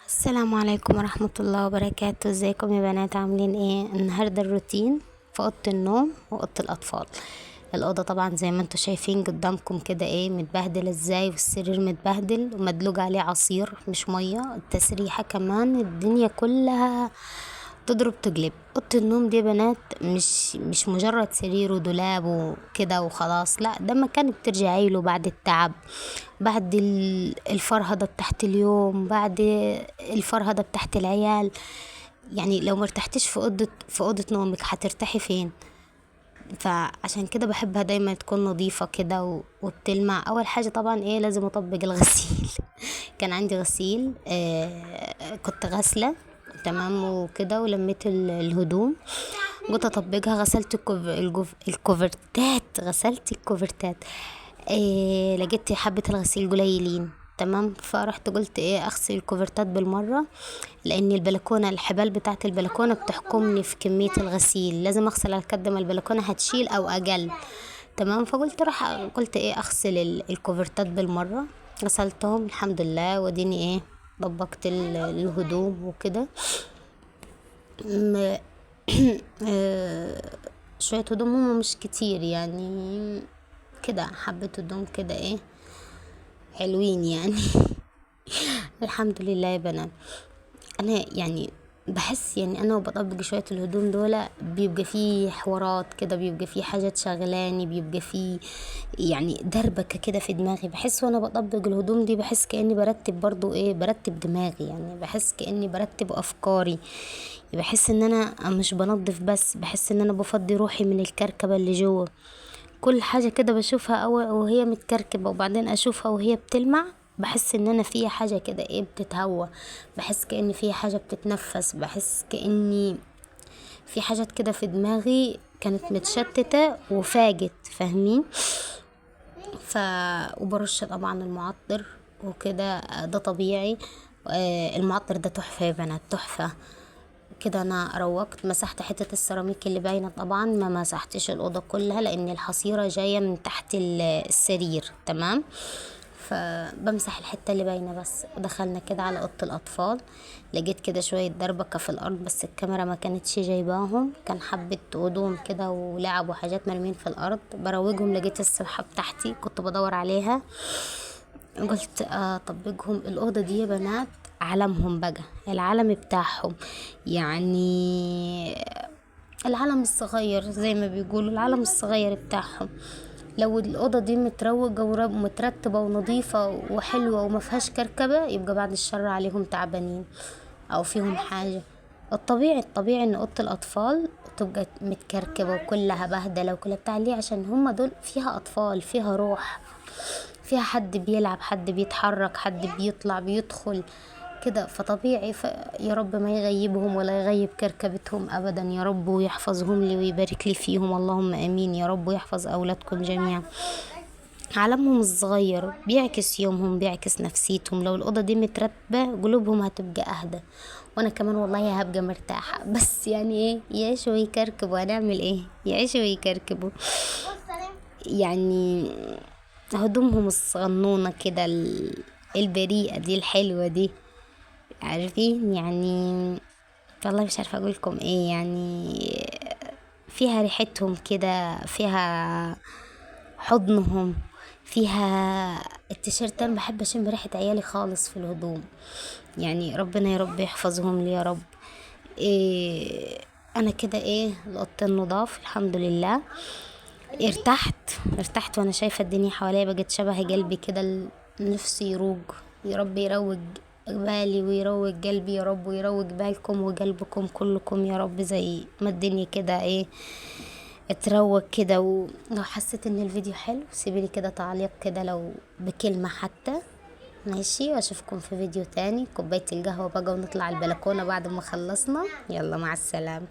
السلام عليكم ورحمة الله وبركاته. ازيكم يا بنات، عاملين ايه؟ النهاردة الروتين في اوضة النوم واوضة الاطفال. الاوضة طبعا زي ما انتم شايفين قدامكم كده ايه متبهدل ازاي، والسرير متبهدل ومدلوق عليه عصير مش مية، التسريحة كمان، الدنيا كلها تضرب تقلب. اوضة النوم دي يا بنات مش مجرد سرير ودولاب وكده وخلاص، لا ده مكان بترجعي له بعد التعب، بعد الفرهدة بتاعت اليوم، بعد الفرهدة بتاعت العيال. يعني لو ما ارتحتيش في اوضة نومك هترتاحي فين؟ فعشان كده بحبها دايما تكون نظيفة كده وبتلمع. اول حاجة طبعا ايه، لازم اطبق الغسيل. كان عندي غسيل، كنت غاسلة تمام وكده، ولميت الهدوم قلت اطبقها. غسلت الكوفرتات، غسلت الكوفرتات، لقيت حبة الغسيل قليلين تمام، فرحت قلت ايه اغسل الكوفرتات بالمرة، لان البلكونة الحبال بتاعت البلكونة بتحكمني في كمية الغسيل، لازم اغسل على قد ما البلكونة هتشيل او اقل تمام. فقلت راح قلت ايه اغسل الكوفرتات بالمرة، غسلتهم الحمد لله، وديني ايه طبقت الهدوم وكده. شوية هدوم هما مش كتير يعني كده، حبة هدوم كده ايه حلوين يعني. الحمد لله يا بنات. انا يعني بحس يعني انا وبطبق شوية الهدوم دول بيبقى فيه حوارات كده، بيبقى فيه حاجات شغلاني، بيبقى فيه يعني دربكة كده في دماغي. بحس وانا بطبق الهدوم دي بحس كأني برتب برضو ايه، برتب دماغي يعني، بحس كأني برتب افكاري، بحس ان انا مش بنظف بس، بحس ان انا بفضي روحي من الكركبة اللي جوه. كل حاجة كده بشوفها اول وهي متكركبة وبعدين اشوفها وهي بتلمع، بحس ان انا فيها حاجة كده ايه بتتهوى، بحس كأن فيها حاجة بتتنفس، بحس كأني في حاجات كده في دماغي كانت متشتتة وفاجت، فاهمين؟ وبرش طبعا المعطر وكده، ده طبيعي. المعطر ده تحفة يا بنات، تحفة كده. انا روقت، مسحت حتة السيراميك اللي باينة طبعا، ما مسحتش الأوضة كلها لان الحصيرة جاية من تحت السرير تمام، فبمسح الحتة اللي باينة بس. دخلنا كده على أوضة الأطفال، لقيت كده شوية دربكة في الأرض، بس الكاميرا ما كانتش جايباهم، كان حبة هدوم كده ولعب وحاجات مرمين في الأرض. بروجهم، لقيت السبحة بتاعتي كنت بدور عليها، قلت أطبقهم. الأوضة دي يا بنات عالمهم بقى، العالم بتاعهم يعني، العالم الصغير زي ما بيقولوا، العالم الصغير بتاعهم. لو الأوضة دي متروجة ومترتبة ونظيفة وحلوة وما فيهاش كركبة، يبقى بعد الشر عليهم تعبانين أو فيهم حاجة. الطبيعي إن أوضة الأطفال تبقى متكركبة وكلها بهدلة وكلها بتاع، ليه؟ عشان هما دول فيها أطفال، فيها روح، فيها حد بيلعب، حد بيتحرك، حد بيطلع بيدخل كده، فطبيعي. يا رب ما يغيبهم ولا يغيب كركبتهم أبدا يا رب، ويحفظهم لي ويبارك لي فيهم، اللهم آمين يا رب، ويحفظ أولادكم جميعا. عالمهم الصغير بيعكس يومهم، بيعكس نفسيتهم. لو الأوضة دي مترتبة قلوبهم هتبقى أهدى، وأنا كمان والله هبقى مرتاحة. بس يعني إيه، يعيشوا ويكركبوا، هنعمل إيه، يعيشوا ويكركبوا يعني. هدومهم الصغنونة كده البريئة دي الحلوة دي، عارفين يعني، والله مش عارفة أقولكم إيه يعني، فيها ريحتهم كده، فيها حضنهم، فيها التيشيرت. أنا بحب أشم ريحة عيالي خالص في الهدوم يعني، ربنا يا رب يحفظهم لي يا رب. إيه أنا كده إيه لقطت النضاف الحمد لله، ارتحت وأنا شايفة الدنيا حواليا بقت شبه قلبي كده، نفسي يروق يا رب، يروق بالي ويروق قلبي يا رب، ويروق بالكم وقلبكم كلكم يا رب، زي ما الدنيا كده ايه اتروق كده. ولو حسيت ان الفيديو حلو سيبيلي كده تعليق كده لو بكلمة حتى، ماشي. واشوفكم في فيديو تاني. كوباية القهوة بقى ونطلع البلكونة بعد ما خلصنا. يلا مع السلامة.